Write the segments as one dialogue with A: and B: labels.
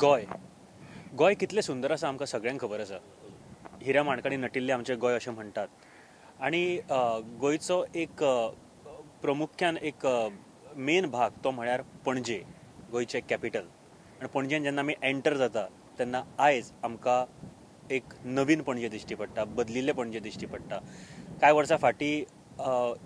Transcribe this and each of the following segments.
A: गोंय गोंय कितलें सुंदर आसा आमकां सगळ्यांक खबर आसा. हिऱ्या माणकांनी नटिल्लें आमचें गोंय अशें म्हणटात. आनी गोंयचो एक प्रमुख्यान एक मेन भाग तो म्हळ्यार पणजे, गोंयचें कॅपिटल. आनी पणजेन जेन्ना आमी एंटर जाता तेन्ना आयज आमकां एक नवीन पणजे दिश्टी पडटा, बदलिल्लें पणजे दिश्टी पडटा. कांय वर्सां फाटीं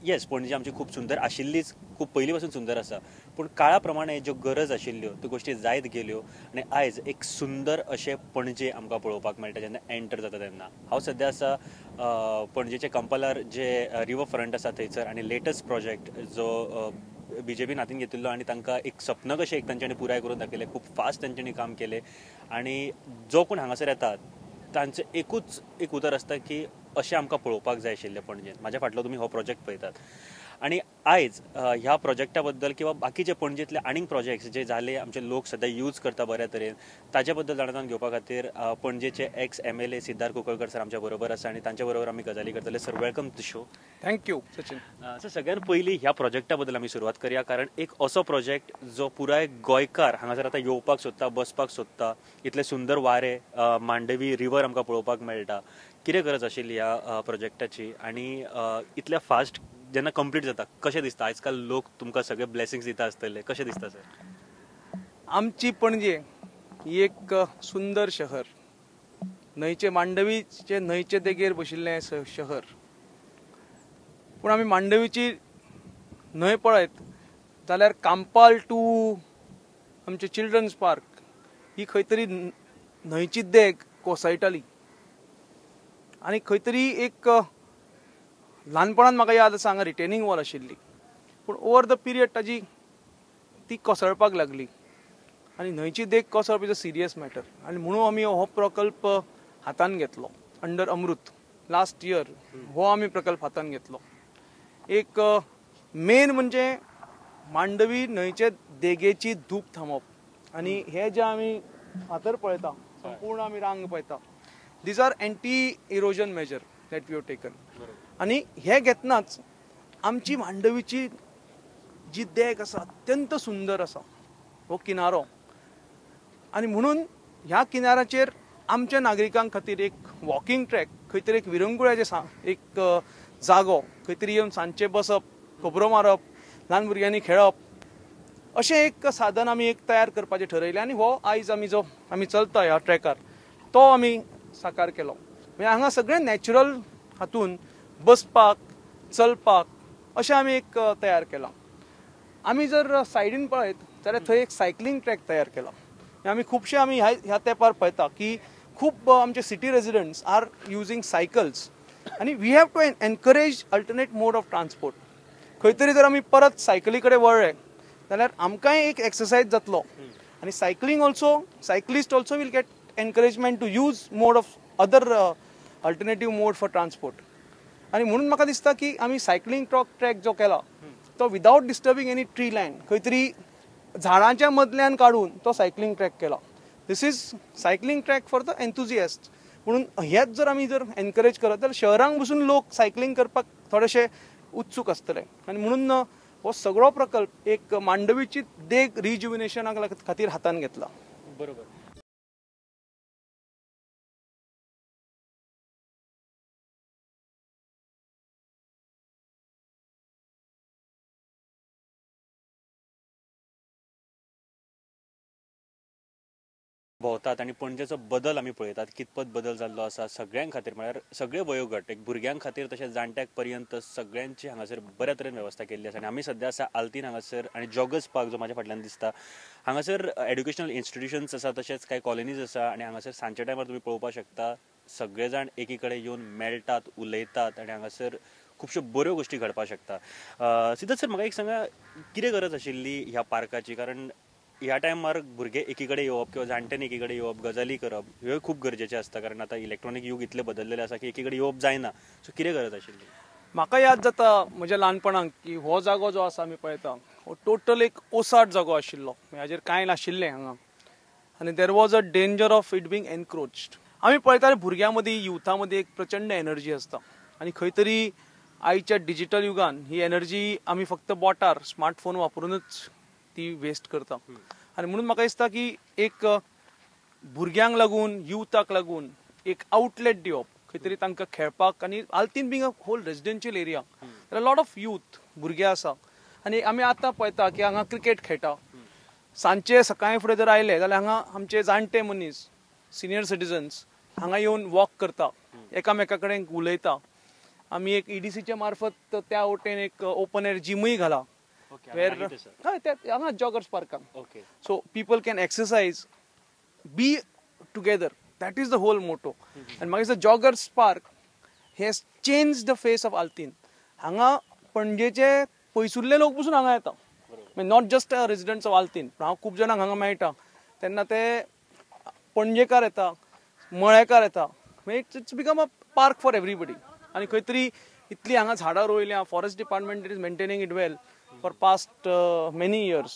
A: येस पणजे आमची खूब सुंदर आशिल्लीच, खूब पयलीं पासून सुंदर आसा, पूण काळा प्रमाणे ज्यो गरज आशिल्ल्यो त्यो गोश्टी जायत गेल्यो आनी आयज एक सुंदर अशें पणजे आमकां पळोवपाक मेळटा जेन्ना एंटर जाता तेन्ना. हांव सद्या आसा पणजेचे कंपालार जे रिवर फ्रंट आसा थंयसर, आनी लेटस्ट प्रोजेक्ट जो बीजेपीन हातीन घेतिल्लो आनी तांकां एक सपन कशें एक तांच्यांनी पुराय करून दाखयलें. खूब फास्ट तांच्यांनी काम केलें आनी जो कोण हांगासर येता तांचें एकूच एक उतर आसता की अशें आमकां पळोवपाक जाय आशिल्लें पणजेन. म्हाज्या फाटलो तुमी हो प्रोजेक्ट पळयतात आनी आयज ह्या प्रोजेक्टा बद्दल किंवा बाकीचे पणजेंतले आनीक प्रोजेक्ट्स जे जाले आमचे लोक सद्या यूज करता बऱ्या तरेन ताजे बद्दल जाणा जावन घेवपा खातीर पणजेचे ex MLA Siddharth Kunkalkar sir आमच्या बरोबर आसा आनी तांच्या बरोबर आमी गजाली करतले. Sir, welcome to show.
B: Thank you Sachin.
A: Sir, सगळ्यात पयलीं ह्या प्रोजेक्टा बद्दल आमी सुरवात करया, कारण एक असो प्रोजेक्ट जो पुराय गोंयकार हांगासर आतां येवपाक सोदता, बसपाक सोदता. इतले सुंदर वारे, मांडवी रिवर आमकां पळोवपाक मेळटा. कितें गरज आशिल्ली ह्या प्रोजेक्टाची आनी इतल्या फास्ट जेन्ना कंप्लीट जाता कशें दिसता? आजकाल लोक तुमकां सगळे ब्लेसिंग्स दिता आसतले, कशें दिसता सर?
B: आमची पणजे ही एक सुंदर शहर, न्हंयचे मांडवीचे न्हंयचे देगेर बशिल्लें शहर. पूण आमी मांडवीची न्हंय पळयत जाल्यार कांपाल टू आमचे चिल्ड्रन्स पार्क ही खंय तरी न्हंयची देग कोसळटाली आनी खंय तरी एक ल्हानपणान म्हाका याद आसा हांगा रिटेनिंग वॉल आशिल्ली, पूण ओवर the period ताजी ती कोसळपाक लागली आनी न्हंयची देग कोसळप is a serious matter. आनी म्हणून आमी हो प्रकल्प हातान घेतलो अंडर अमृत. लास्ट इयर हो आमी प्रकल्प हातान घेतलो. एक मेन म्हणजे मांडवी न्हंयचे देगेची धूप थांबोवप आनी हे जे आमी फातर पळयता, संपूर्ण आमी रांग पळयता, these are anti erosion measure that we have taken. आनी हे घेतनाच आमची मांडवीची जी देग आसा अत्यंत सुंदर आसा, हो किनारो, आनी म्हणून ह्या किनाऱ्याचेर आमच्या नागरिकां खातीर एक वॉकिंग ट्रॅक, खंय तरी एक विरंगुळ्याचें एक जागो, खंय तरी येवन सांजचें बसप, खबरो मारप, ल्हान भुरग्यांनी खेळप, अशें एक साधन आमी एक तयार करपाचें ठरयलें. आनी हो आयज आमी जो आमी चलता ह्या ट्रॅकार तो आमी साकार केलो. म्हणजे हांगा सगळें नॅचरल हातून बसपाक, चलपाक अशें आमी एक तयार केलां. आमी जर सायडीन पळयत जाल्यार थंय एक सायकलींग ट्रॅक तयार केला. आमी खुबशे आमी ह्या तेंपार पळयता की खूब आमचे city residents are using cycles आनी we have to encourage alternate mode of transport. खंय तरी जर आमी परत सायकली कडेन वळ्ळे जाल्यार आमकांय एक एक्सरसायज जातलो आनी cycling also, cyclist also will get encouragement to use mode of other alternative mode for transport. आनी म्हणून म्हाका दिसता की आमी सायकलींग ट्रॅक जो केला तो without disturbing any tree line, खंय तरी झाडांच्या मदल्यान काडून तो सायकलींग ट्रॅक केला. This is cycling track for the enthusiast. म्हणून हेच जर आमी जर एनकरेज करत जाल्यार शहरांक बसून लोक सायकलींग करपाक थोडेशे उत्सूक आसतले. आनी म्हणून हो सगळो प्रकल्प एक मांडवीची देग रिज्युविनेशना खातीर हातान घेतला.
A: बरोबर. भोंवतात आनी पणजेचो बदल आमी पळयतात, कितपत बदल जाल्लो आसा सगळ्यां खातीर, म्हळ्यार सगळे वयोगट, एक भुरग्यां खातीर तशें जाणट्याक पर्यंत सगळ्यांची हांगासर बऱ्या तरेन वेवस्था केल्ली आसा. आनी आमी सद्या आसा आल्तीन हांगासर आनी जॉगर्स पार्क जो म्हाज्या फाटल्यान दिसता हांगासर एड्युकेशनल इन्स्टिट्युशन्स आसा, तशेंच कांय कॉलनीज आसा आनी हांगासर सांजच्या टायमार तुमी पळोवपाक शकता सगळे जाण एकी कडेन येवन मेळटात, उलयतात आनी हांगासर खुबश्यो बऱ्यो गोश्टी घडपाक शकता. सिद्धार्थ सर, म्हाका एक सांगा, कितें गरज आशिल्ली ह्या पार्काची? कारण ह्या टायमार भुरगे एकी कडेन येवप किंवा जाणट्यांनी एकी कडेन येवप, गजाली करप ह्यो खूब गरजेचें आसता, कारण आतां इलेक्ट्रॉनीक यूग इतलें बदललेलें आसा की एकी कडेन येवप जायना. सो कितें गरज आशिल्ली?
B: म्हाका याद जाता म्हज्या ल्हानपणांत की हो जागो जो आसा आमी पळयता हो टोटल एक ओसाड जागो आशिल्लो, हाजेर कांय नाशिल्लें हांगा आनी there was a danger of it being encroached. आमी पळयताले भुरग्यां मदीं, युथा मदीं एक प्रचंड एनर्जी आसता आनी खंय तरी आयच्या डिजिटल युगान ही एनर्जी आमी फक्त बोटार स्मार्टफोन वापरूनच ती वेस्ट करता. आनी म्हणून म्हाका दिसता की एक भुरग्यांक लागून, युथाक लागून एक आउटलेट दिवप, खंय तरी तांकां खेळपाक. आनी Altinho being a whole residential area, there are lot of youth, भुरगे आसा. आनी आमी आतां पळयता की हांगा क्रिकेट खेळटा. सांजचे सकाळी फुडें जर आयले जाल्यार हांगा आमचे जाणटे मनीस, सिनियर सिटीजन्स हांगा येवन वॉक करता, एकामेका कडेन उलयता. आमी एक ईडीसीच्या मार्फत त्या वटेन एक ओपन एअर जिमूय घाला, हय, हांगा joggers पार्कान. So people can exercise, be together, that is the whole motto. आनी मागीर joggers park has change the face of Altinho. हांगा पणजेचे पयसुल्ले लोक पसून हांगा येता, not just residents of Altinho. हांव खूब जाणांक हांगा मेळटा तेन्ना ते पणजेकार येता, मळेकार येता. म्हणजे it's become a park for everybody. आनी खंय तरी इतली हांगा झाडां रोयल्या, forest department is maintaining it well for past many years.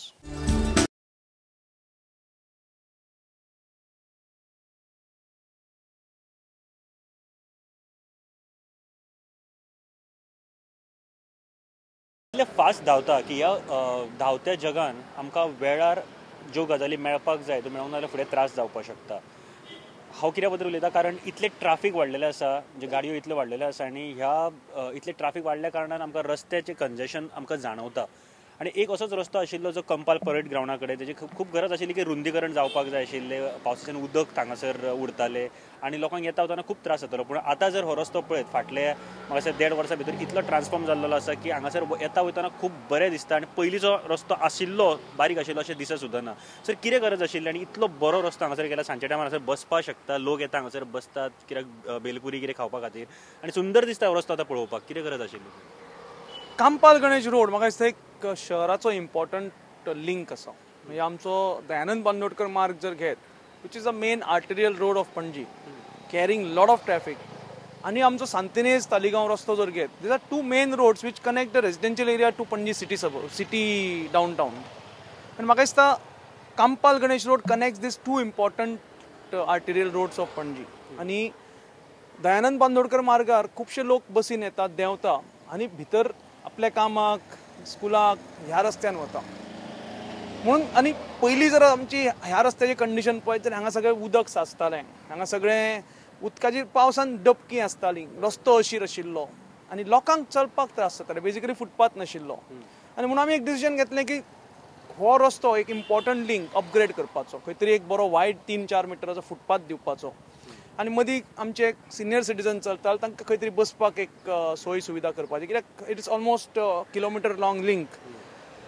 A: इतले फास्ट धांवता की ह्या धांवत्या जगान आमकां वेळार ज्यो गजाली मेळपाक जाय त्यो मेळूंक ना जाल्यार फुडें त्रास जावपाक शकता. हांव कित्या बद्दल उलयता, कारण इतले ट्राफीक वाडलेलें आसा, म्हणजे गाडयो इतल्यो वाडलेल्यो आसा आनी ह्या इतले ट्राफीक वाडल्या कारणान आमकां रस्त्याचें कंजेशन आमकां जाणवता. आनी एक असोच रस्तो आशिल्लो जो कंपाल परेड ग्रावंडा कडेन, तेजी खूब गरज आशिल्ली की रुंदीकरण जावपाक जाय आशिल्लें. पावसाच्यान उदक थांगासर उरतालें आनी लोकांक येता वतना खूब त्रास जातालो. पूण आतां जर हो रस्तो पळयत फाटले म्हाका दिसता 1.5 वर्सां भितर इतलो ट्रान्सफॉर्म जाल्लो आसा की हांगासर येता वयतना खूब बरें दिसता. आनी पयलींचो रस्तो आशिल्लो बारीक आशिल्लो अशें दिसत सुद्दां ना. सर कितें गरज आशिल्ली आनी इतलो बरो रस्तो हांगासर केला, सांजच्या टायमार हांगासर बसपाक शकता, लोक येता हांगासर बसतात कित्याक बेलपुरी कितें खावपा खातीर आनी सुंदर दिसता हो रस्तो आतां पळोवपाक. कितें गरज आशिल्ली?
B: कांपाल गणेश रोड म्हाका दिसता एक शहराचो इम्पॉर्टंट लिंक आसा. म्हणजे आमचो दयानंद बांदोडकर मार्ग जर घेत, which is a main arterial road of Panaji, carrying lot of traffic, आनी आमचो सांतिनेज तालिगांव रस्तो जर घेत, these are two main roads which connect the residential area to Panaji city city downtown. आनी म्हाका दिसता Campal Ganesh road connects these two important arterial roads of Panaji. आनी दयानंद बांदोडकर मार्गार खुबशे लोक बसीन येतात, देंवता आनी भितर आपल्या कामाक, स्कुलाक ह्या रस्त्यान वता. म्हणून आनी पयलीं जर आमची ह्या रस्त्याची कंडिशन पळयत जाल्यार हांगा सगळें उदक साचतालें, हांगा सगळें उदकाची पावसान डबकी आसताली, रस्तो अशीर आशिल्लो आनी लोकांक चलपाक त्रास जाताले, बेजिकली फुटपाथ नाशिल्लो. आनी म्हणून आमी एक डिसिजन घेतलें की हो रस्तो एक इम्पॉर्टंट लिंक अपग्रेड करपाचो, खंय तरी एक बरो वायड 3-4 मिटराचो फुटपाथ दिवपाचो. आनी मदीं आमचे सिनियर सिटीजन चलताले तांकां खंय तरी बसपाक एक सोय सुविधा करपाची, कित्याक it is almost kilometre long link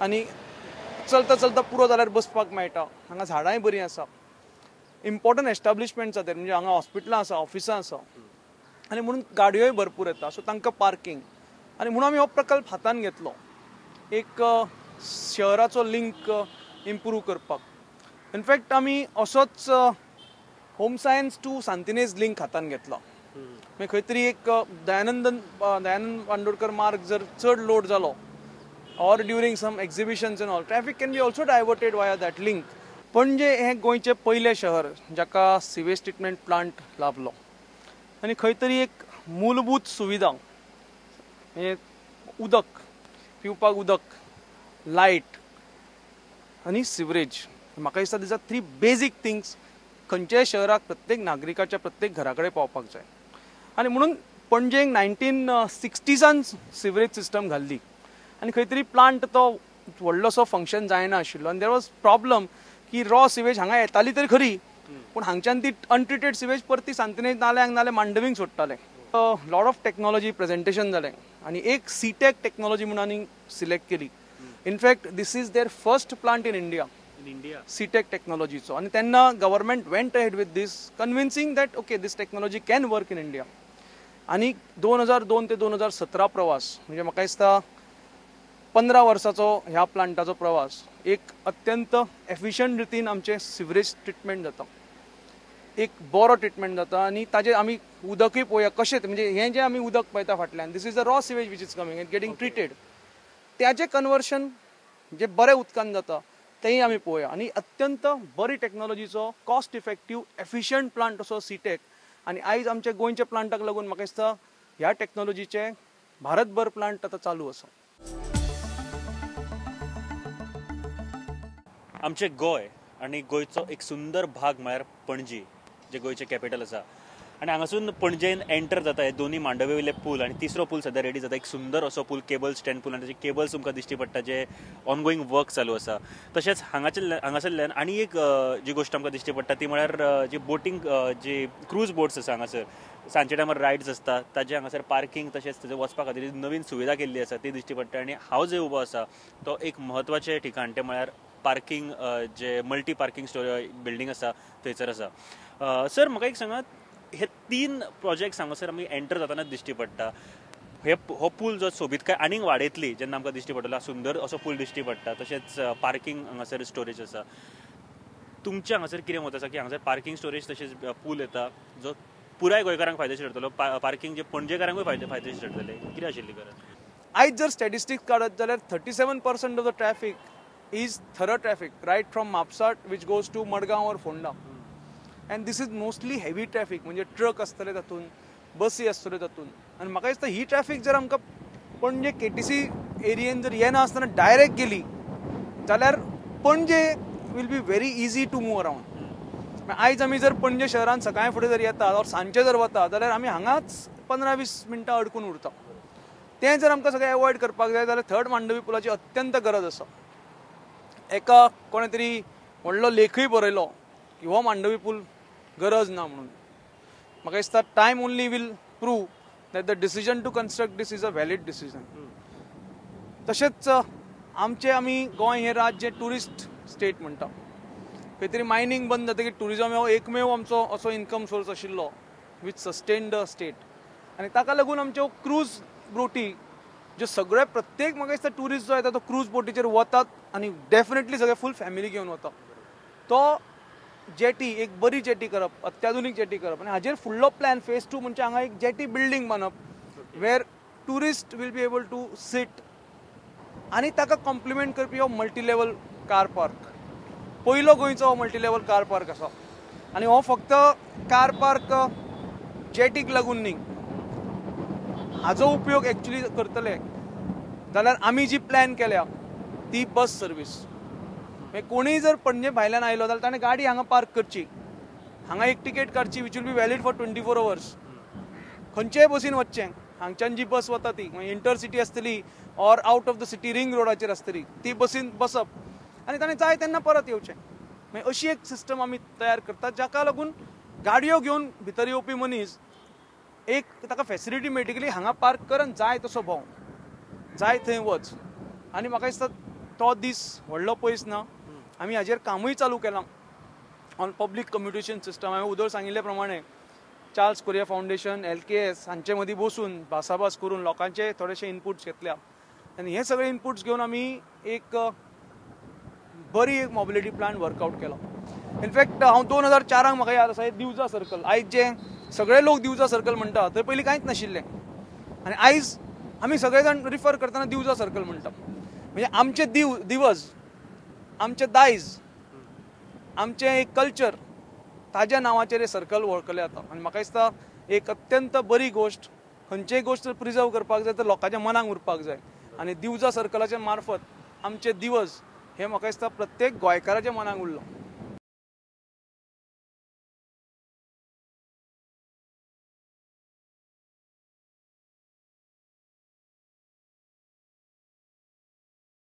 B: आनी चलता चलता पुरो जाल्यार बसपाक मेळटा. हांगा झाडांय बरीं आसा, इम्पॉर्टंट एस्टाब्लिशमेंट्स आसा, म्हणजे हांगा हॉस्पिटलां आसा, ऑफिसां आसा आनी म्हणून गाडयोय भरपूर येता, सो तांकां पार्कींग. आनी म्हणून आमी हो प्रकल्प हातान घेतलो, एक शहराचो लिंक इम्प्रूव करपाक. इनफॅक्ट आमी असोच home science to Santinez link हातान घेतलो. मागीर खंय तरी एक दयानंद बांदोडकर मार्ग जर चड लोड जालो or during some exhibitions and all, traffic can be also diverted via that link. Panaji हें गोंयचें पयलें शहर जाका सिवेज ट्रिटमेंट प्लांट लाभलो आनी खंय तरी एक मूलभूत सुविधा, म्हणजे उदक, पिवपाक उदक, लायट आनी सिवरेज, म्हाका दिसता these are 3 basic things खंयच्याय शहराक प्रत्येक नागरिकाच्या प्रत्येक घरा कडेन पावपाक जाय. आनी म्हणून पणजेक 1960s sewerage system घाल्ली आनी खंय तरी प्लांट तो व्हडलोसो फंक्शन जायना आशिल्लो आनी there was problem की रॉ सिवेज हांगा येताली तरी खरी, पूण हांगच्यान ती अनट्रिटेड सिवेज परती सांतिनेज नाल्यांक नाल्यार मांडवींक सोडटाले. लॉट ऑफ टॅक्नॉलॉजी प्रेजेंटेशन जालें आनी एक सीटेक टॅक्नॉलॉजी म्हणून आनी सिलेक्ट केली. In fact this is their first plant in India, Citec टेक्नॉलॉजीचो. आनी तेन्ना government went ahead with this, convincing that okay this technology can work in India. आनी 2002 ते 2017 प्रवास, म्हणजे म्हाका दिसता 15 वर्साचो ह्या प्लांटाचो प्रवास, एक अत्यंत एफिशियंट रितीन आमचें सिवरेज ट्रिटमेंट जाता, एक बरो ट्रिटमेंट जाता. आनी ताजेर आमी उदकूय पळोवया कशें, म्हणजे हें जें आमी उदक पळयता फाटल्यान, this is the raw sewage which is coming and getting treated, त्याचें कन्वर्शन जे बरें उदकान जाता तेंय आमी पळोवया. आनी अत्यंत बरी टॅक्नॉलॉजीचो कॉस्ट इफेक्टीव एफिशियंट प्लांट असो सीटेक. आनी आयज आमच्या गोंयच्या प्लांटाक लागून म्हाका दिसता ह्या टॅक्नॉलॉजीचे भारतभर प्लांट आतां चालू आसा.
A: आमचें गोंय आनी गोंयचो एक सुंदर भाग म्हळ्यार पणजी, जे गोंयचें कॅपिटल आसा. आनी हांगासून पणजेन एंटर जाता हे दोनी मांडवी वयले पूल आनी तिसरो पूल सद्या रेडी जाता. एक सुंदर असो पूल, केबल स्टँड पूल, आनी ताचे केबल्स तुमकां दिश्टी पडटा जे ऑनगोईंग वर्क चालू आसा. तशेंच हांगासरल्यान आनी एक जी गोश्ट आमकां दिश्टी पडटा ती म्हळ्यार जी बोटींग, जी क्रूज बोट्स आसा हांगासर सांजच्या टायमार रायड्स आसता, ताजे हांगासर पार्किंग तशेंच थंय वचपा खातीर नवीन सुविधा केल्ली आसा ती दिश्टी पडटा. आनी हांव जंय उबो आसा तो एक म्हत्वाचें ठिकाण, तें म्हळ्यार पार्किंग, जे मल्टी पार्किंग बिल्डींग आसा थंयसर आसा. सर म्हाका एक सांगात, हे तीन प्रोजेक्ट्स हांगासर आमी एंटर जाताना दिश्टी पडटा. हे हो पूल जो सोबीतकाय आनीक वाडयतली जेन्ना आमकां दिश्टी पडटलो, सुंदर असो पूल दिश्टी पडटा. तशेंच पार्किंग हांगासर स्टोरेज आसा. तुमचें हांगासर कितें मत आसा की हांगासर पार्किंग स्टोरेज तशेंच पूल येता जो पुराय गोंयकारांक फायदेशीर ठरतलो, पार्किंग जे पणजेकारांकूय फायदेशीर ठरतले, कितें आशिल्ली गरज?
B: आयज जर स्टॅटिस्टिक्स काडत जाल्यार 37% of the traffic is thorough traffic right from Mapusa which goes to Madgaon or Ponda, and this is mostly heavy traffic. म्हणजे ट्रक आसतले तातूंत, बसी आसतल्यो तातूंत. आनी म्हाका दिसता ही ट्रॅफिक जर आमकां पणजे केटीसी एरियेन जर येना आसतना डायरेक्ट गेली जाल्यार Panaji will be very easy to move around. आयज आमी जर पणजे शहरान सकाळी फुडें जर येता ऑर सांजचे जर वता जाल्यार आमी हांगाच 15-20 मिनटां अडकून उरता. तें जर आमकां सगळें एवॉयड करपाक जाय जाल्यार थर्ड मांडवी पुलाची अत्यंत गरज आसा. एका कोणें तरी व्हडलो लेखूय बरयलो की हो मांडवी पूल गरज ना म्हणून. म्हाका दिसता time only will prove that the decision to construct this is a valid decision. तशेंच आमचें आमी गोंय हें राज्य ट्युरिस्ट स्टेट म्हणटा. खंय तरी मायनींग बंद जातकीर ट्युरिजम हो एकमेव आमचो असो इन्कम सोर्स आशिल्लो which sustain the state. आनी ताका लागून आमच्यो क्रूज बोटी ज्यो सगळे प्रत्येक म्हाका दिसता ट्युरिस्ट जो येता तो क्रूज बोटीचेर वतात आनी डेफिनेटली सगळे फूल फॅमिली घेवन वता. तो जेटी एक बरी जेटी करप, अत्याधुनीक जेटी करप आनी हाजेर फुडलो प्लॅन फेज 2 म्हणजे हांगा एक जेटी बिल्डींग बांदप where tourist will be able to sit आनी ताका कॉम्प्लिमेंट करपी हो मल्टी लेवल कार पार्क. पयलो गोंयचो हो मल्टी लेवल कार पार्क आसा आनी हो फक्त कार पार्क जेटीक लागून न्ही, हाजो उपयोग एक्चुली करतले जाल्यार आमी जी प्लॅन केल्या ती बस सर्वीस. कोणीय जर पणजे भायल्यान आयलो जाल्यार ताणें गाडी हांगा पार्क करची, हांगा एक तिकेट काडची which will be valid for 24 hours. खंयचेय बसीन वचचें, हांगच्यान जी बस वता ती इंटर सिटी आसतली or out of the city ring रोडाचेर आसतली ती बसीन बसप आनी ताणें जाय तेन्ना परत येवचें. मागीर अशी एक सिस्टम आमी तयार करतात जाका लागून गाडयो घेवन भितर येवपी मनीस एक ताका फेसिलिटी मेळटली, हांगा पार्क कर आनी जाय तसो भोंव, जाय थंय वच. आनी म्हाका दिसता तो दीस व्हडलो पयस ना. आमी हाजेर कामूय चालू केलां ऑन पब्लीक कम्युनिकेशन सिस्टम. हांवें उदर सांगिल्ले प्रमाणे चार्ल्स कोरिया फावंडेशन, LKS हांचे मदीं बसून भासाभास करून लोकांचे थोडेशे इनपुट्स घेतल्या आनी हे सगळे इनपुट्स घेवन आमी एक बरी एक मोबिलिटी प्लॅन वर्कआवट केलो. इनफॅक्ट हांव 2004 म्हाका याद आसा दिवजा सर्कल, आयज जे सगळे लोक दिवजा सर्कल म्हणटा थंय पयलीं कांयच नाशिल्लें आनी आयज आमी सगळे जाण रिफर करतना दिवजा सर्कल म्हणटा. म्हणजे आमचे दिवज, आमचें दायज, आमचें एक कल्चर ताज्या नांवाचेर हे सर्कल वळखलें जाता. आनी म्हाका दिसता एक अत्यंत बरी गोश्ट, खंयचीय गोश्ट प्रिजर्व करपाक जाय तर लोकांच्या मनाक उरपाक जाय आनी दिवजा सर्कलाच्या मार्फत आमचे दिवज हे म्हाका दिसता प्रत्येक गोंयकाराच्या मनाक उरलो.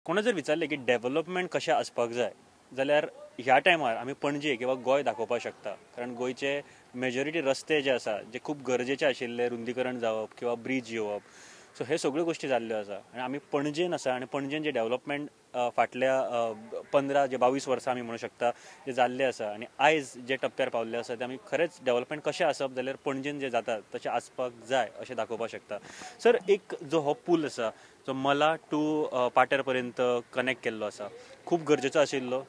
A: कोणा जर विचारलें की डेव्हलपमेंट कशें आसपाक जाय जाल्यार ह्या टायमार आमी पणजे किंवा गोंय दाखोवपाक शकता, कारण गोंयचे मेजॉरिटी रस्ते जे आसा जे खूब गरजेचे आशिल्ले, रुंदीकरण जावप किंवा ब्रीज येवप, सो हे सगळ्यो गोश्टी जाल्ल्यो आसा. आनी आमी पणजेन आसा आनी पणजेन जे डेव्हलपमेंट फाटल्या 15 जे 22 वर्सां आमी म्हणू शकता जे जाल्ले आसा आनी आयज जे टप्प्यार पावल्ले आसा ते आमी खरेंच डेव्हलपमेंट कशें आसप जाल्यार पणजेन जे जाता तशें आसपाक जाय अशें दाखोवपाक शकता. सर एक जो हो पूल आसा जो मला टू पाट्यार पर्यंत कनेक्ट केल्लो आसा, खूब गरजेचो आशिल्लो,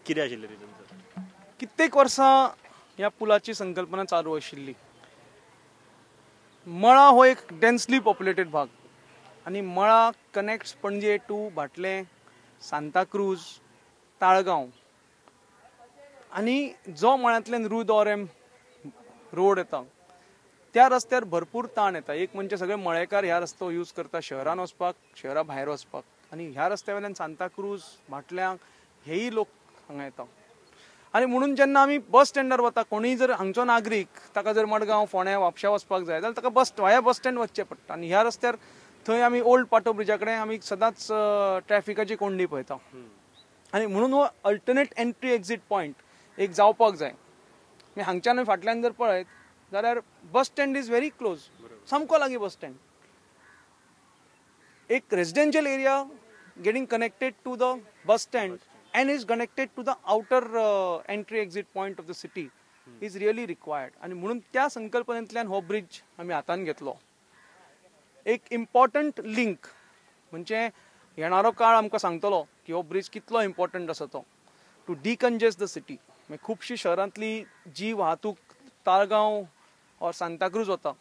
A: कितें आशिल्लें रिजन सर?
B: कित्येक वर्सां ह्या पुलाची संकल्पना चालू आशिल्ली. मळा हो एक डेन्सली पॉप्युलेटेड भाग आनी मळा कनेक्ट्स पणजे टू भाटलें, सांताक्रूज, ताळगांव आनी जो मळ्यांतल्यान रू दोरेम रोड येता त्या रस्त्यार भरपूर ताण येता. एक म्हणजे सगळे मळेकार ह्या रस्तो यूज करता शहरान वचपाक, शहरा भायर वचपाक आनी ह्या रस्त्या वयल्यान सांताक्रूज, भाटल्यांक हेय लोक हांगा येता. आनी म्हणून जेन्ना आमी बस स्टँडार वता, कोणूय जर हांगचो नागरीक ताका जर मडगांव, फोंड्या, म्हापशा वचपाक जाय जाल्यार ताका बस वाया बस स्टँड वचचें पडटा. आनी ह्या रस्त्यार थंय आमी ओल्ड पाटो ब्रिजा कडेन आमी सदांच ट्रॅफिकाची कोंडी पळयता. आनी म्हणून हो अल्टरनेट एंट्री एक्झीट पॉयंट एक जावपाक जाय. हांगच्यान फाटल्यान जर पळयत जाल्यार bus stand is very close, सामको लागीं बस स्टँड. एक residential area getting connected to the bus stand and is connected to the outer entry exit point of the city is really required. आनी म्हणून त्या संकल्पनेंतल्यान हो ब्रिज आमी हातान घेतलो. एक इम्पॉर्टंट लिंक, म्हणजे येणारो काळ आमकां सांगतलो की हो ब्रिज कितलो इम्पॉर्टंट आसा तो टू डिकंजेस्ट the city. मागीर खुबशी शहरांतली जी वाहतूक ताळगांव ऑर सांताक्रूज वता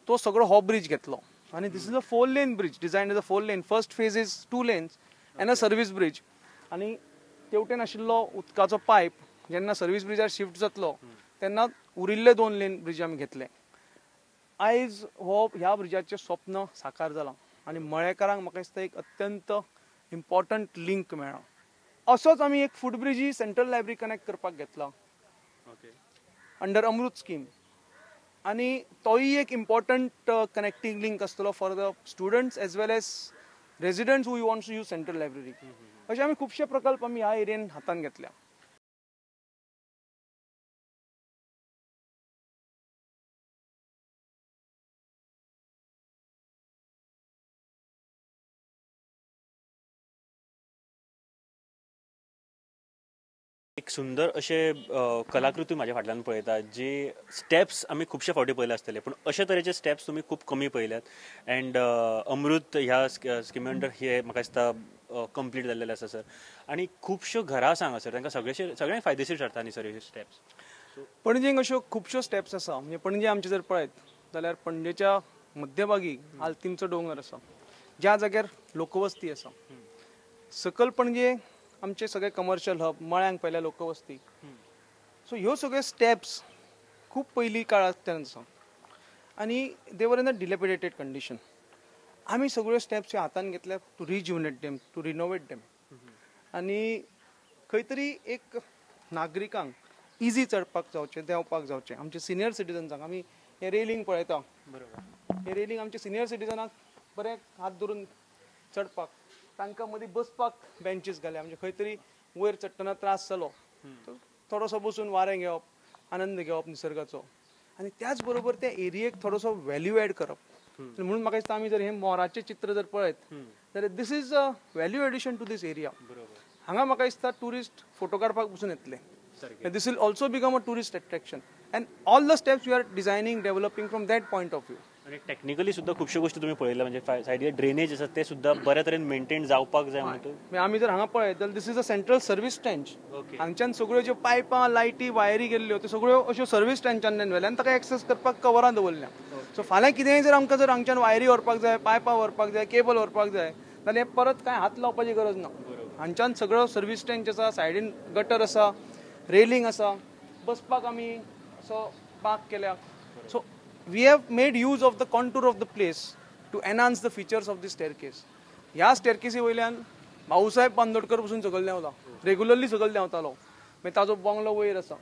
B: तो सगळो हो ब्रिज घेतलो. आनी this is a 4 lane bridge, design is a 4 lane. First phase is 2 lanes and a service bridge. आनी तेवटेन आशिल्लो उदकाचो पायप जेन्ना सर्वीस ब्रिजार शिफ्ट जातलो तेन्ना उरिल्ले 2 लेन ब्रिज आमी घेतले. आयज हो ह्या ब्रिजाचें स्वप्न साकार जालां आनी मळेकारांक म्हाका दिसता एक अत्यंत इम्पॉर्टंट लिंक मेळ्ळा. असोच आमी एक फूट ब्रिजूय सेंट्रल लायब्ररी कनेक्ट करपाक घेतला अंडर अमृत स्कीम. आनी तोय एक इम्पॉर्टंट कनेक्टींग लिंक आसतलो for the students as well as residents who wants to use central library. अशे आमी खुबशे प्रकल्प आमी ह्या एरियेन हातान घेतल्या.
A: एक सुंदर अशे कलाकृती म्हाज्या फाटल्यान पळयता, जी स्टेप्स आमी खुबशे फावटी पळयले आसतले, पूण अशे तरेचे स्टेप्स तुमी खूब कमी पळयल्यात. अँड अमृत ह्या स्किमी अंडर हे म्हाका दिसता कंप्लीट जाल्लेले आसा सर. आनी खुबश्यो घरां आसा हांगासर, तांकां सगळ्यांक फायदेशीर ठरता न्ही सर हे स्टेप्स.
B: पणजेक अश्यो खुबश्यो स्टेप्स आसा. म्हणजे पणजे आमचे जर पळयत जाल्यार पणजेच्या मध्यभागी आल्तीमचो दोंगर आसा, ज्या जाग्यार लोकवस्ती आसा. सकयल पणजे आमचे सगळे कमर्शियल हब, मळ्यांक पयल्या लोकवस्ती. सो ह्यो सगळ्यो स्टेप्स खूब पयलीं काळांतल्यान आसा आनी they were in a dilapidated condition. आमी सगळ्यो स्टेप्स ह्यो हातान घेतल्या to rejuvenate them, to renovate them. आनी खंय तरी एक नागरिकांक इजी चडपाक जावचें, देंवपाक जावचें. आमचे सिनियर सिटीजन्सांक आमी हें रेलिंग पळयता, बरोबर, हें रेलिंग आमचे सिनियर सिटीजनाक बरें हात धरून चडपाक, तांकां मदीं बसपाक बेंचीस घाल्या. म्हणजे खंय तरी वयर चडटना त्रास जालो थोडोसो बसून वारें घेवप, आनंद घेवप निसर्गाचो, आनी त्याच बरोबर त्या एरियेक थोडोसो व्हॅल्यू एड करप. म्हणून म्हाका दिसता आमी जर हें मोराचें चित्र जर पळयत जाल्यार this is a value addition to this area. हांगा म्हाका दिसता ट्युरिस्ट फोटो काडपाक बसून येतले. This will also become a tourist attraction and all the steps we are designing, developing from that point of view.
A: आनी टॅक्निकली सुद्दां खुबश्यो गोश्टी तुमी पळयल्या, म्हणजे सायडीक ड्रेनेज आसा ते सुद्दां बऱ्या तरेन मेंटेन जावपाक जाय. म्हणटूच
B: आमी जर हांगा पळयत जाल्यार this is a central service trench. हांगच्यान सगळ्यो ज्यो पायपां, लायटी, वायरी गेल्ल्यो त्यो सगळ्यो अश्यो सर्वीस ट्रेंचांतल्यान व्हेल्या आनी ताका एक्सेस करपाक कवरां दवरल्या. सो फाल्यां कितेंय जर आमकां जर हांगच्यान वायरी व्हरपाक जाय, पायपां व्हरपाक जाय, केबल व्हरपाक जाय जाल्यार परत कांय हात लावपाची गरज ना. हांगच्यान सगळो सर्वीस ट्रेंच आसा, सायडीन गटर आसा, रेलिंग आसा, बसपाक आमी असो बाग केल्या. So we have made use of the contour of the place to enhance the features of the staircase. ह्या स्टेरकेसी वयल्यान भाऊसाहेब बांदोडकर पसून सकयल देंवता, रेगुलरली सकयल देंवतालो, मागीर ताजो बंगलो वयर आसा.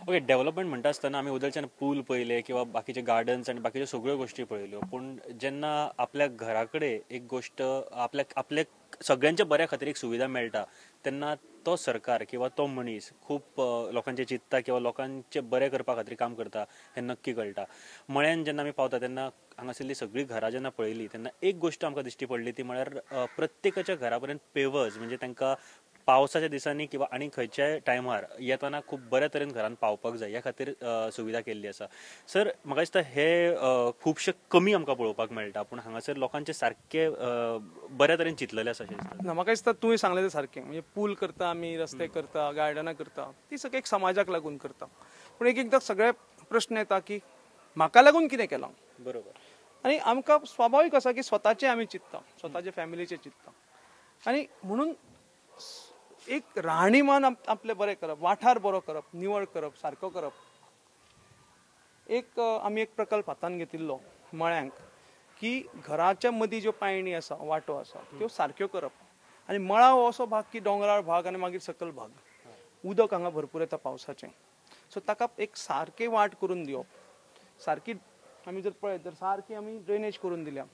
A: ओके, डेव्हलपमेंट म्हणटा आसतना आमी उदलच्यान पूल पळयले किंवा बाकीचे गार्डन्स आनी बाकीच्यो सगळ्यो गोश्टी पळयल्यो, पूण जेन्ना आपल्या घरा कडेन एक गोश्ट आपल्या आपल्या सगळ्यांच्या बऱ्या खातीर एक सुविधा मेळटा तेन्ना तो सरकार किंवा तो मनीस खूब लोकांचे चिंतता किंवा लोकांचे बरें करपा खातीर काम करता हें नक्की कळटा. मळ्यान जेन्ना आमी पावता तेन्ना हांगासरली सगळीं घरां जेन्ना पळयली तेन्ना एक गोश्ट आमकां दिश्टी पडली ती म्हळ्यार प्रत्येकाच्या घरा पर्यंत पेवर्स, म्हणजे तांकां पावसाच्या दिसांनी किंवा आनी खंयच्याय टायमार येतना खूब बऱ्या तरेन घरान पावपाक जाय ह्या खातीर सुविधा केल्ली आसा. सर म्हाका दिसता हे खुबशे कमी आमकां पळोवपाक मेळटा, पूण हांगासर लोकांचे सारके बऱ्या तरेन चिंतलेले आसा अशें दिसता.
B: ना, म्हाका दिसता तुवें सांगलें तें सारकें. म्हणजे पूल करता आमी, रस्ते करता, गार्डनां करता, ती सगळीं एक समाजाक लागून करता. पूण एक एकदां सगळे प्रश्न येता की म्हाका लागून कितें केलां,
A: बरोबर.
B: आनी आमकां स्वाभावीक आसा की स्वताचें आमी चिंतता, स्वताचे फॅमिलीचें चिंतता, आनी म्हणून एक राहणीमान आपलें बरें करप, वाठार बरो करप, निवळ करप, सारको करप. एक आमी एक प्रकल्प हातान घेतिल्लो मळ्यांक की घराच्या मदीं ज्यो पायणी आसा, वाटो आसा, त्यो सारक्यो करप. आनी मळा हो असो भाग की दोंगराळ भाग आनी मागीर सकयल भाग, उदक हांगा भरपूर येता पावसाचें, सो ताका एक सारकें वाट करून दिवप, सारकी आमी जर पळयत तर सारकी आमी ड्रेनेज करून दिल्या,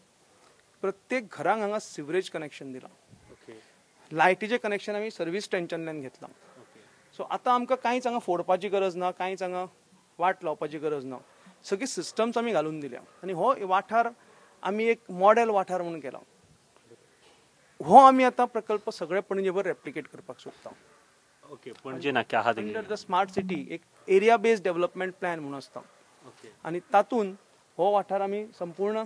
B: प्रत्येक घरांक हांगा सिवरेज कनेक्शन दिलां, लायटीचें कनेक्शन आमी सर्वीस ट्रेंचांतल्यान घेतलां. सो आतां आमकां कांयच हांगा फोडपाची गरज ना, कांयच हांगा वाट लावपाची गरज ना, सगळी सिस्टम्स आमी घालून दिल्या. आनी हो वाठार आमी एक मॉडेल वाठार म्हणून केला. हो आमी आतां प्रकल्प सगळे पणजेभर रेप्लिकेट करपाक सोदता.
A: ओके, पणजे नाक्या आहा
B: अंडर the smart city एक एरिया बेस्ड डेव्हलपमेंट प्लॅन म्हणून आसता आनी तातूंत हो वाठार आमी संपूर्ण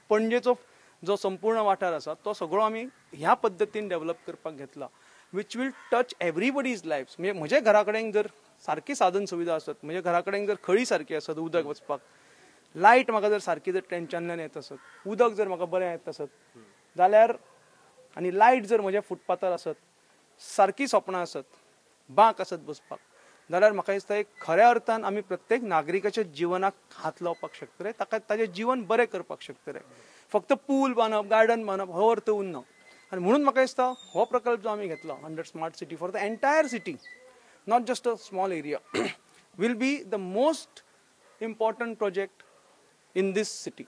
B: पणजेचो जो संपूर्ण वाठार आसा तो सगळो आमी ह्या पद्दतीन डेव्हलप करपाक घेतला, which will touch everybody's life. म्हणजे म्हज्या घरा कडेन जर सारकी साधन सुविधा आसत, म्हज्या घरा कडेन जर खळी सारकी आसत उदक वचपाक, लायट म्हाका जर सारकी जर ट्रेंचांतल्यान येत आसत, उदक जर म्हाका बरें येत आसत जाल्यार, आनी लायट जर म्हज्या फुटपाथार आसत, सारकी सोपणां आसत, बांक आसत बसपाक, जाल्यार म्हाका दिसता एक खऱ्या अर्थान आमी प्रत्येक नागरिकाच्या जिवनाक हात लावपाक शकतले, ताका ताजें जीवन बरें करपाक शकतले. फक्त पूल बांदप, गार्डन बांदप हो अर्थ उरना. आनी म्हणून म्हाका दिसता हो प्रकल्प जो आमी घेतला under smart city for the entire city, not just a small area, will be the most important project in this city.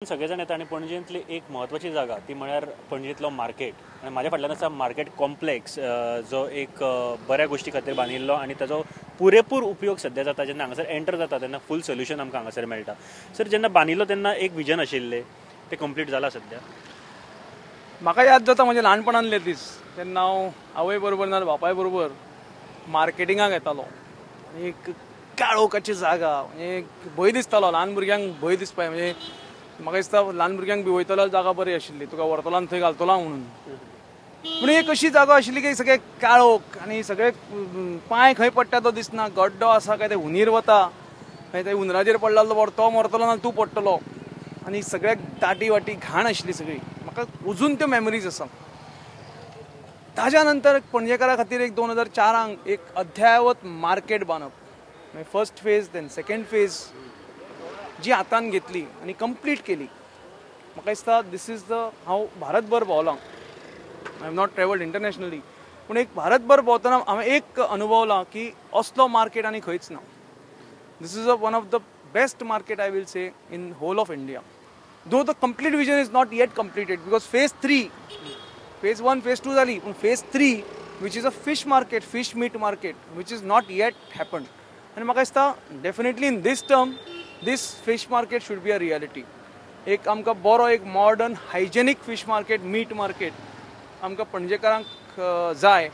A: सगळे जाण येता आनी पणजेंतली एक म्हत्वाची जागा ती म्हळ्यार पणजेंतलो मार्केट. आनी म्हाज्या फाटल्यान आसा मार्केट कॉम्प्लेक्स, जो एक बऱ्या गोश्टी खातीर बांदिल्लो आनी ताजो पुरेपूर उपयोग सद्या जाता. जेन्ना हांगासर एंटर जाता तेन्ना फूल सोल्युशन आमकां हांगासर मेळटा. सर, जेन्ना बांदिल्लो तेन्ना एक विजन आशिल्लें, तें कंप्लीट जालां सद्या?
B: म्हाका याद जाता म्हज्या ल्हानपणांतले दीस, तेन्ना हांव आवय बरोबर ना बापाय बरोबर मार्केटिंगाक येतालो. आनी एक काळोखाची जागा, म्हणजे भंय दिसतालो, ल्हान भुरग्यांक भंय दिसपाक, म्हणजे म्हाका दिसता ल्हान भुरग्यांक भिवयतलो जागा बरी आशिल्ली, तुका व्हरतलो आनी थंय घालतलो म्हणून. पूण एक अशी जागा आशिल्ली की सगळे काळोख आनी सगळे पांय खंय पडटा तो दिसना, गड्डो आसा काय ते हुनीर वता, मागीर ते हुंदराचेर पडला जाल्यार तो मरतलो ना तूं पडटलो, आनी सगळ्याक दाटी वाटी घाण आशिल्ली सगळी. म्हाका अजून त्यो मेमरीज आसा. ताज्या नंतर पणजेकारा खातीर एक 2004 एक अध्यावत मार्केट बांदप, मागीर first phase then second phase जी हातान घेतली आनी कंप्लीट केली. म्हाका दिसता this is the, हांव भारतभर भोंवलां, I have not travelled internationally, पूण एक भारतभर भोंवतना हांवें एक अनुभवलां की असलो मार्केट आनी खंयच ना. This is a one of the best market I will say in whole of India, though the complete vision is not yet completed because phase 3, phase 1, phase 2 जाली, पूण phase 3 which is a fish market, fish meat market, which is not yet happened. आनी म्हाका दिसता definitely in this term this fish market should be a reality. एक आमकां बरो एक modern hygienic fish market, meat market आमकां पणजेकारांक जाय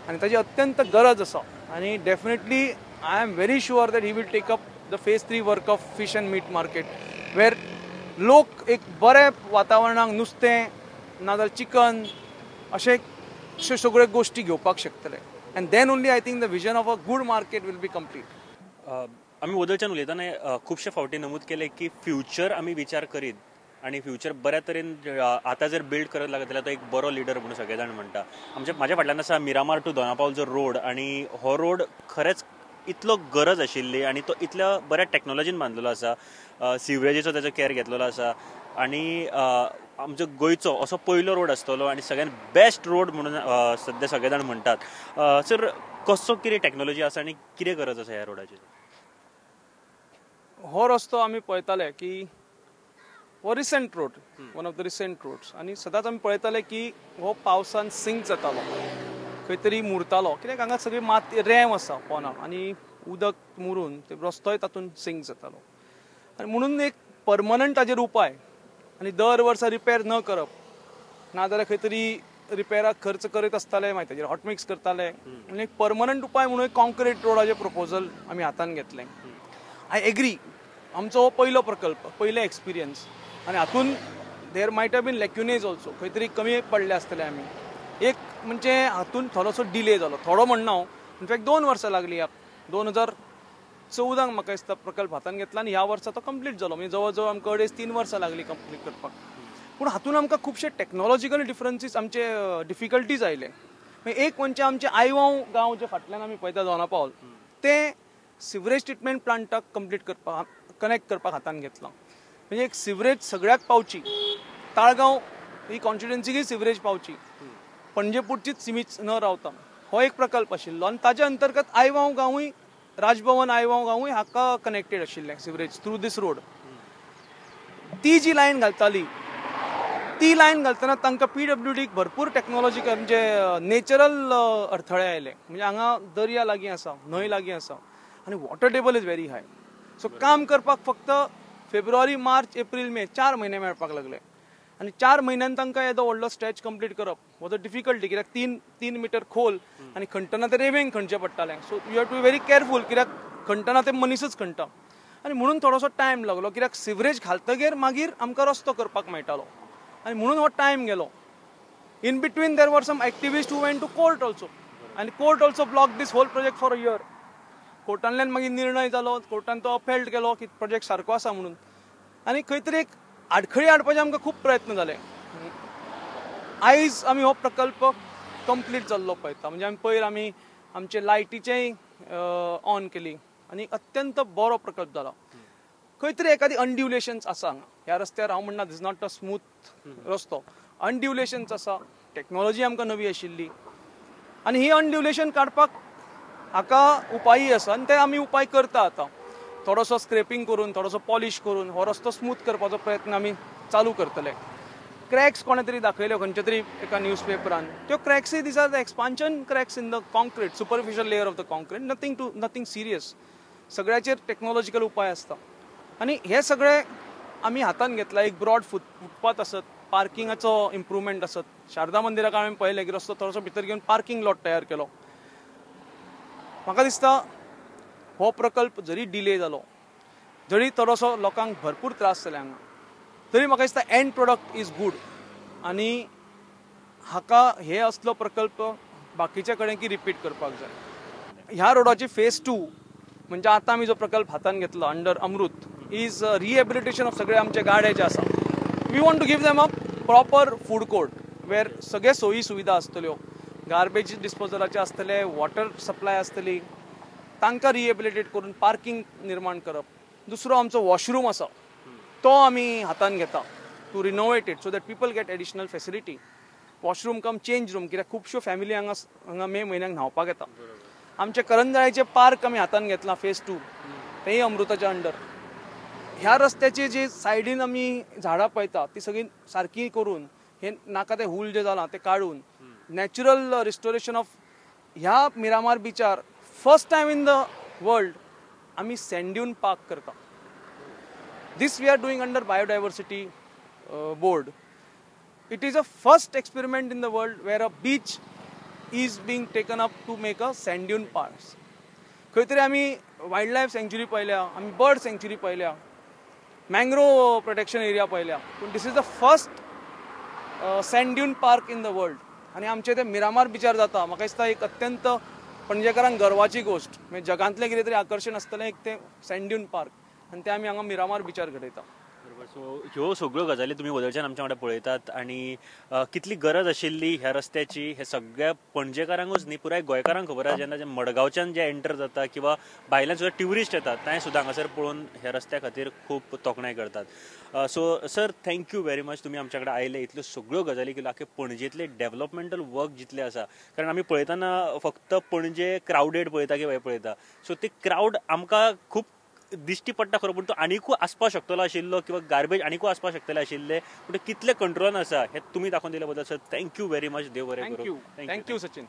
B: आनी ताजी अत्यंत गरज आसा. आनी definitely I am very sure that he will take up the phase 3 work of fish and meat market, where लोक एक बरें वातावरणाक नुस्तें नाजाल्यार चिकन अशें अश्यो सगळ्यो गोश्टी घेवपाक शकतले. And then only I think the vision of a good market will be complete.
A: आमी वदळच्यान उलयतना खुबशे फावटी नमूद केलें की फ्युचर आमी विचार करीत आनी फ्युचर बऱ्या तरेन आतां जर बिल्ड करत लागत जाल्यार तो एक बरो लिडर म्हणून सगळे जाण म्हणटा. आमच्या म्हाज्या फाटल्यान आसा मिरामार टू दोनापावल जो रोड, आनी हो रोड खरेंच इतलो गरज आशिल्ली आनी तो इतल्या बऱ्या टॅक्नोलॉजीन बांदलेलो आसा, सिवरेजीचो ताचो केअर घेतलेलो आसा आनी आमचो गोंयचो असो पयलो रोड आसतलो आनी सगळ्यान बेस्ट रोड म्हणून सद्या सगळे जाण म्हणटात. सर, कसो कितें टॅक्नोलॉजी आसा आनी कितें गरज आसा ह्या रोडाची?
B: हो रस्तो आमी पळयताले की हो recent road, one of the recent roads, आनी सदांच आमी पळयताले की हो पावसान सिंक जातालो, खंय तरी मुरतालो, कित्याक हांगा सगळी माती रेंव आसा पोना आनी उदक मुरून ते रस्तोय तातूंत सिंक जातालो. आनी म्हणून एक परमनंट ताजेर उपाय, आनी दर वर्सा रिपेर न करप, नाजाल्यार खंय तरी रिपेराक खर्च करीत आसताले, मागीर ताजेर हॉटमिक्स करताले. आनी एक परमनंट उपाय म्हणून एक कॉन्क्रीट रोडाचें प्रपोजल आमी हातान घेतलें. I agree, आमचो हो पयलो प्रकल्प, पयलो एक्सपिरियन्स, आनी हातून there might have been lacunae also, खंय तरी कमी पडले आसतले आमी. एक म्हणजे हातून थोडोसो डिले जालो, थोडो म्हणना हांव, इनफॅक्ट 2 वर्सां लागली. ह्या 2014 म्हाका दिसता प्रकल्प हातान घेतला आनी ह्या वर्सा तो कंप्लीट जालो, म्हणजे जवळ जवळ आमकां 2.5-3 वर्सां लागली कंप्लीट करपाक. पूण हातून आमकां खुबशे टॅक्नोलॉजिकल डिफरन्सीस, आमचे डिफिकल्टीज आयले. एक म्हणजे आमचे आयवांव गांव जे फाटल्यान आमी पळयता दोना पावल, ते सिवरेज ट्रिटमेंट प्लांटाक कंप्लीट करपाक, कनेक्ट करपाक हातान घेतलां. म्हणजे एक सिवरेज सगळ्याक पावची, ताळगांव ही कॉन्स्टिट्युएन्सीकय सिवरेज पावची, पणजे पुरचीच सिमीत न रावता, हो एक प्रकल्प आशिल्लो. आनी ताच्या अंतर्गत आयवांव गांवूय, राजभवन आयवांव गांवूय हाका कनेक्टेड आशिल्लें सिवरेज थ्रू दीस रोड. ती जी लायन घालताली ती लायन घालतना तांकां पीडब्ल्यूडीक भरपूर टॅक्नोलॉजिकल म्हणजे नेचरल अडथळे आयले. म्हणजे हांगा दर्या लागीं आसा, न्हंय लागीं आसा आनी water table is very high. So काम करपाक फक्त फेब्रुवारी, मार्च, एप्रील, मे 4 म्हयने मेळपाक लागले आनी 4 म्हयन्यान तांकां येदो व्हडलो स्ट्रेच कंप्लीट करप वॉज अ डिफिकल्टी, कित्याक 3 मिटर खोल आनी खणटना ते रेवेंक खणचें पडटालें. So you have to be very careful, कित्याक खणटना ते मनीसच खणटा आनी म्हणून थोडोसो टायम लागलो, कित्याक सिवरेज घालतगीर मागीर आमकां रस्तो करपाक मेळटालो आनी म्हणून हो टायम गेलो. In between there were some activist who went to court also आनी court also block this whole project for a year. कोर्टांतल्यान मागीर निर्णय जालो, कोर्टान तो अपहेल्ड केलो की प्रोजेक्ट सारको आसा म्हणून. आनी खंय तरी एक आडखळी हाडपाचे आमकां खूब प्रयत्न जाले. आयज आमी हो प्रकल्प कंप्लीट जाल्लो पळयता. म्हणजे आमी पयर आमी आमचे लायटीचेय ऑन केली आनी अत्यंत बरो प्रकल्प जाला. खंय तरी एखादी अनड्युलेशन्स आसा हांगा ह्या रस्त्यार, हांव म्हणना this not a smooth रस्तो, अनड्युलेशन्स आसा, टॅक्नोलॉजी आमकां नवी आशिल्ली आनी ही अनड्युलेशन काडपाक हाका उपायी आसा आनी ते आमी उपाय करता. आतां थोडोसो स्क्रेपींग करून, थोडोसो पॉलिश करून हो रस्तो स्मूथ करपाचो प्रयत्न आमी चालू करतले. क्रॅक्स कोणें तरी दाखयल्यो खंयच्या तरी एका न्यूज पेपरान, त्यो क्रॅक्सूय these are the expansion cracks in the concrete, superficial layer of the concrete, nothing serious. सगळ्याचेर टॅक्नोलॉजिकल उपाय आसता आनी हे सगळे आमी हातान घेतला. एक ब्रॉड फुटपाथ आसत, पार्किंगाचो इम्प्रुवमेंट आसत, शारदा मंदिराक हांवें पळयलें की रस्तो थोडोसो भितर घेवन पार्किंग लॉट तयार केलो. म्हाका दिसता हो प्रकल्प जरी डिले जालो, जरी थोडोसो लोकांक भरपूर त्रास जाले हांगा, तरी म्हाका दिसता एंड प्रोडक्ट is good आनी हाका हे असलो प्रकल्प बाकीच्या कडेन की रिपीट करपाक जाय. ह्या रोडाची फेज 2 म्हणजे आतां आमी जो प्रकल्प हातान घेतला under Amrut is rehabilitation of सगळे आमचे गाडे जे आसा. We want to give them a proper food court where सगळे सोयी सुविधा आसतल्यो, गार्बेज डिस्पोजलाचे आसतले, वॉटर सप्लाय आसतली, तांकां रिहेबिलिटेट करून पार्किंग निर्माण करप. दुसरो आमचो वॉशरूम आसा तो आमी हातान घेता to renovate it so that people get additional facility. Washroom cum change room, कित्याक खुबश्यो फॅमिली हांगा हांगा मे म्हयन्याक न्हांवपाक येता. आमचे करंजाळेचे पार्क आमी हातान घेतला फेज 2, तेय अमृताच्या अंडर. ह्या रस्त्याचे जे सायडीन आमी झाडां पळयता ती सगळीं सारकी करून हे नाका ते हूल जे जालां ते काडून नॅचरल रिस्टोरेशन ऑफ ह्या मिरामार बिचार first time in the world आमी सँड ड्यून पार्क करता. This we are doing under biodiversity board. It is a first experiment in the world where a beach is being taken up to make a sand dune park. खंय तरी आमी wild life sanctuary पळयल्या, आमी bird sanctuary पळयल्या, मँग्रोव protection area पळयल्या, पूण this is the first sand dune park in the world. आनी आमचे ते मिरामार बिचार जाता, म्हाका दिसता एक अत्यंत पणजेकारांक गर्वाची गोश्ट, म्हणजे जगांतलें कितें तरी आकर्शण आसतलें एक तें सँड ड्यून पार्क आनी तें आमी हांगा मिरामार बिचार घडयता.
A: बरोबर. सो ह्यो सगळ्यो गजाली तुमी वदळच्यान आमच्या वांगडा पळयतात आनी कितली गरज आशिल्ली ह्या रस्त्याची हे सगळ्या पणजेकारांकूच न्ही पुराय गोंयकारांक खबर आसा. जेन्ना जे मडगांवच्यान जे एंटर जाता किंवा भायल्यान सुद्दां ट्युरिस्ट येतात तांय सुद्दां हांगासर पळोवन ह्या रस्त्या खातीर खूब तोखणाय करतात. So sir thank you very much, तुमी आमच्या कडेन आयले, इतल्यो सगळ्यो गजाली केल्यो. आख्खे पणजेंतले डेव्हलपमेंटल वर्क जितले आसा, कारण आमी पळयतना फक्त पणजे क्रावडेड पळयता किंवा हें पळयता, सो ते क्रावड आमकां खूब दिश्टी पडटा खरो, पूण तो आनिकूय आसपाक शकतलो आशिल्लो किंवा गार्बेज आनिकूय आसपाक शकतले आशिल्ले, पूण ते कितले कंट्रोलान आसा हें तुमी दाखोवन दिल्या बद्दल sir thank you very much. देव बरें करूं.
B: Thank you Sachin.